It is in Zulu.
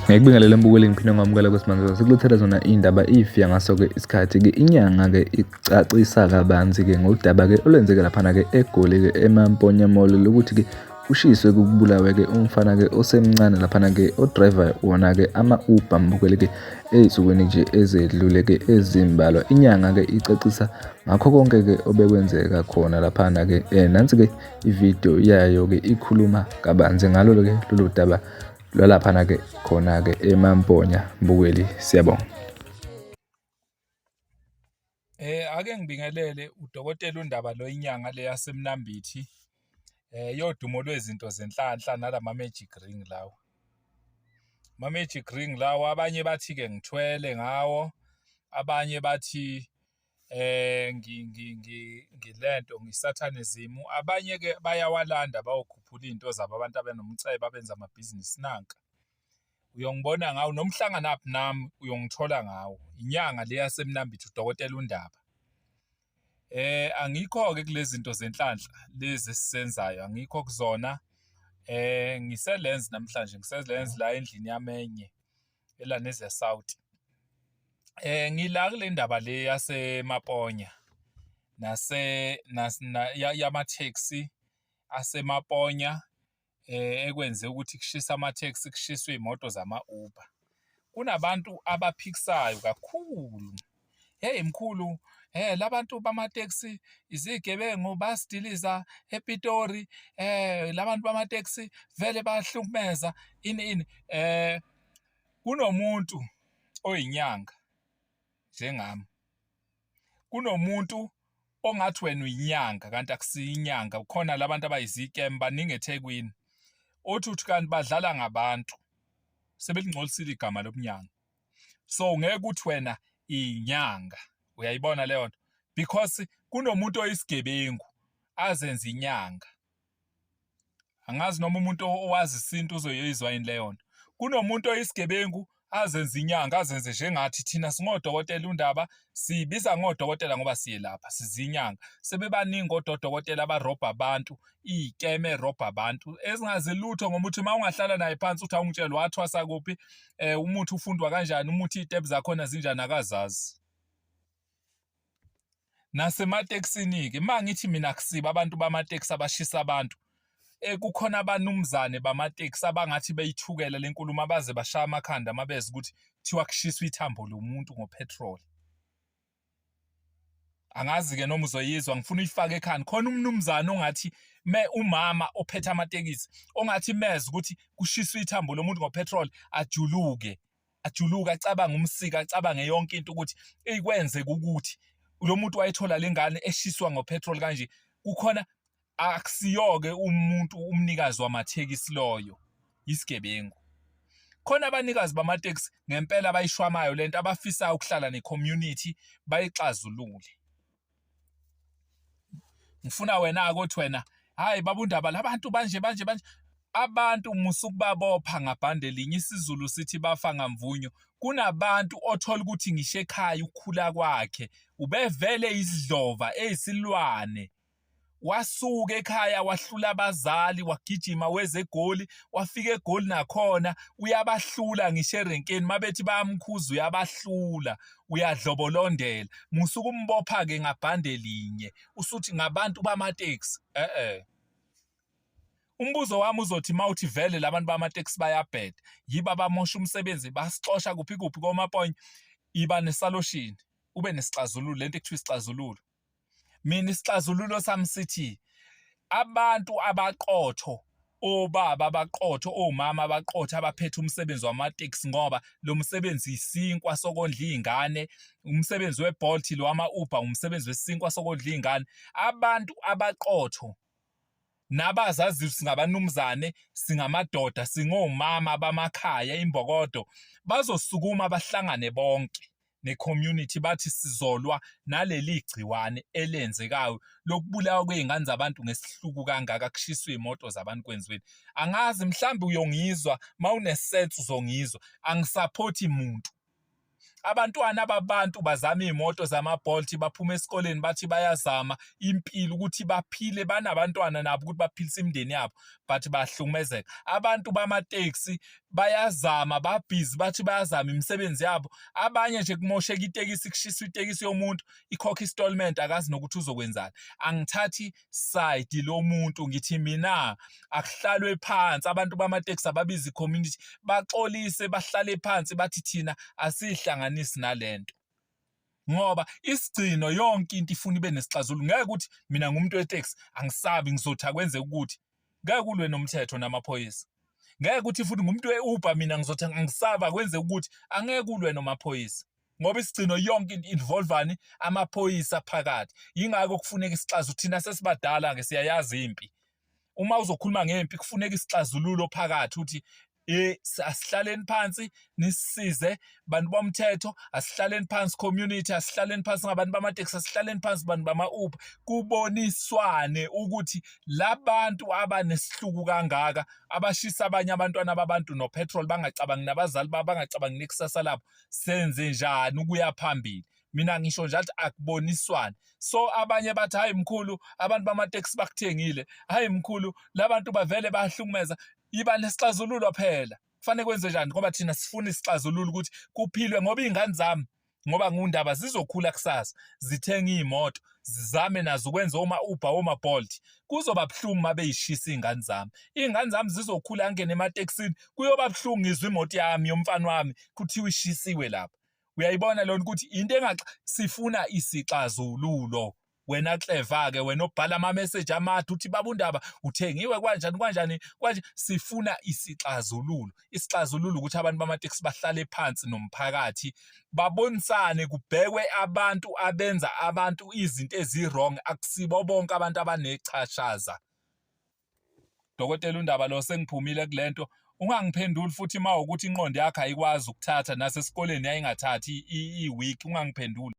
Ngikubingelele mbukeli, ngiphinde ngamukela kwesimanje sikulethela zona iy'ndaba ifika ngaso-ke isikhathi-ke inyanga-ke icacisa kabanzi-ke ngodaba-ke olwenzeke laphana-ke eGoli-ke eMamponya Mall lokuthi-ke Ushiswe kubulawe-ke umfana-ke osemncane laphana-ke odriver wona-ke ama-Uber mbukeli-ke ey'nsukwini nje ezedlule-ke ezimbalwa. Inyanga-ke icacisa ngakho konke-ke obekwenzeka khona laphana-ke nansi-ke ividiyo yayo-ke ikhuluma kabanzi ngalo-ke lolu daba lwalaphana-ke khona-ke eMamponya mbukeli siyabonga. Ake ngibingelele udokotela uNdaba lo inyanga le yaseMnambithi yodumo lwezinto zenhlanhla nalama magic ring lawa. Ama-magic ring lawa abanye bathi-ke ngithwele ngawo, abanye bathi ngilento ngi-satanism, abanye-ke bayawalanda bayokhuphula iy'nto zabo abantu abanomcebo abenza amabhizinisi nanka. Uyongibona ngawo noma uhlanganaphi nami uyongithola ngawo. Inyanga le yaseMnambithi udokotela uNdaba. Angikho-ke kule zinto zenhlanhla lezi esizenzayo, angikho kuzona. Ngise-Lens namhlanje, ngise-Lens la endlini yami enye eLanesia South. Ngila kule ndaba le yaseMaponya nase yama-taxi aseMaponya ekwenze ukuthi kushise ama-taxi, kushiswe iy'moto zama-Uber. Kunabantu abaphikisayo kakhulu. Hheyi mkhulu, la bantu bamatekisi izigebengu basidiliza ePitori, la bantu bamatekisi vele bayahlukumeza ini ini. Kunomuntu oyinyanga njengami. Kunomuntu ongathi wena uyinyanga kanti akusiyo inyanga, kukhona labantu abayizikem baningi eThekwini. Othi uthi kanti badlala ngabantu, sebelingcolisile igama lobunyanga. So ngeke uthi wena inyanga, uyayibona leyo nto? Because kunomuntu oyisigebengu azenze inyanga. Angazi noma umuntu owazi isintu uzoyizwa yini leyo nto. Kunomuntu oyisigebengu azenze inyanga, azenze njengathi thina singodokotela uNdaba, siyibiza ngodokotela ngoba siyelapha, sizinyanga. Sebebaningi ododokotela abarobha abantu, iy'keme erobha abantu ezingazi lutho ngomuthi. Uma ungahlala naye phansi uthi awungitshele wathwasa kuphi, umuthi ufundwa kanjani, umuthi iy'tebhu zakhona zinjani, akazazi. Nasematekisini-ke, uma ngithi mina akusibo abantu bamatekisi abashisa abantu, kukhona abanumzane bamatekisi abangathi beyithukela le nkulumo abaze bashaya amakhanda uma bezwa ukuthi kuthiwa kushiswa ithambo lomuntu ngophethroli. Angazi-ke noma uzoyizwa, ngifuna uyifake ekhanda. Khona umnumzane ongathi me umama ophethe amatekisi ongathi mezwa ukuthi kushiswa ithambo lomuntu ngophethroli ajuluke. Ajuluke acabange umsika, acabange yonke into ukuthi eyi kwenzeka ukuthi lo muntu wayethola le ngane eshiswa ngopetrol kanje. Kukhona akusiyo-ke umuntu umnikazi wamathekisi loyo, isigebengu. Khona abanikazi bamatekisi ngempela abayishwamayo lento, abafisayo ukuhlala ne-community bayixazulule. Ngifuna wena-ke othi wena hhayi baba uNdaba labantu banje banje banje. Abantu musukubabopha ngabhande linye, isiZulu sithi bafa ngamvunyo. Kunabantu othola ukuthi ngisho ekhaya ukukhula kwakhe ubevele isidlova eyisilwane, wasuka ekhaya wahlula abazali wagijima weza eGoli, wafika eGoli nakhona uyabahlula ngisho erenkeni mabethi bayamkhuza uyabahlula, uyadlobolondela. Musa ukumbopha-ke ngabhande linye usuthi ngabantu bamatekisi, e-e. Umbuzo wami uzothi uma uthi vele labantu bamatekisi bayabheda, yibo abamosha umsebenzi, basixosha kuphi kuphi koMaponya, iba nesaloshini, ube nesixazululo, lento ekuthiwa isixazululo. Mina isixazululo sami sithi abantu abaqotho, obaba abaqotho, omama abaqotho abaphethe umsebenzi wamatekisi, ngoba lo msebenzi isinkwa sokondla iy'ngane, umsebenzi we-Bolt lo wama-Uber umsebenzi wesinkwa sokondla iy'ngane. Abantu abaqotho nabazaziyo singabanumzane, singamadoda, singomama bamakhaya imbokodo, bazosukuma bahlangane bonke. ne-community bathi sizolwa naleli gciwane elenzekayo lokubulawa kwey'ngane zabantu ngesihluku kangaka kushiswa iy'moto zabantu kwenziweni. Angazi mhlawumbe uyongizwa uma une-sense uzongizwa, angisaphothi muntu. Abantwana babantu bazama iy'moto zama-Bolt baphuma esikoleni bathi bayazama impilo ukuthi baphile banabantwana nabo ukuthi baphilise imindeni yabo but bahlukumezeka. Abantu bamatekisi bayazama babhizi bathi bayazama imisebenzi yabo, abanye nje kumosheka itekisi kushiswa itekisi yomuntu ikhokha installment akazi nokuthi uzokwenzani. Angithathi side lomuntu ngithi mina akuhlalwe phansi abantu bamatekisi ababiza i-community baxolise bahlale phansi bathi thina asihlanganisi nalento ngoba isigcino yonke into ifuna ibe nesixazululo. Ngeke ukuthi mina ngumuntu weteksi angisabi ngizothi akwenzeke ukuthi ngeke ulwe nomthetho namaphoyisa. Ngeke ukuthi futhi ngumuntu we-Uber mina ngizothi angisabi akwenzeke ukuthi angeke ulwe nomaphoyisa ngoba isigcino yonke into involvani amaphoyisa phakathi. Yingakho kufuneka isixazululo. Thina sesibadala ke siyayazi impi. Uma uzokhuluma ngempi kufuneka isixazululo phakathi ukuthi asihlaleni phansi nisisize bantu bomthetho, asihlaleni phansi community, asihlaleni phansi ngabantu bamatekisi, asihlaleni phansi bantu bama-Uber, kuboniswane ukuthi labantu abanesihluku kangaka abashisa abanye abantwana babantu no-petrol bangacabangi nabazali babo, bangacabangi nekusasa labo, senze njani ukuya phambili. Mina ngisho nje athi akuboniswane. So abanye bathi hayi mkhulu abantu bamatekisi bakuthengile, hayi mkhulu labantu bavele bayahlukumeza. Yiba nesixazululo phela, kufanele kwenze njani ngoba thina sifuna isixazululo ukuthi kuphilwe ngoba iy'ngane zami ngoba ngundaba zizokhula kusasa zithenga iy'moto zizame nazo ukwenza oma-Uber oma-Bolt. Kuzoba buhlungu uma beyishisa iy'ngane zami. Iy'ngane zami zizokhula angene ematekisini, kuyoba buhlungu ngizwe imoto yami yomfana wami kuthiwa ishisiwe lapha. Uyayibona lona ukuthi into engaxa sifuna isixazululo. Wena clever ke wena obhala ama message amade uthi baba uNdaba uthengiwe kanjani kanjani kwanje, sifuna isixazululo. Isixazululo ukuthi abantu bamatekisi bahlale phansi nomphakathi babonisane, kubhekwe abantu abenza abantu izinto ezi-wrong. Akusibo bonke abantu abanechashaza. Dokotela uNdaba lo sengiphumile kulento, ungangiphenduli futhi uma ukuthi inqondo yakho ayikwazi ukuthatha, nasesikoleni yayingathathi i-week, ungangiphenduli.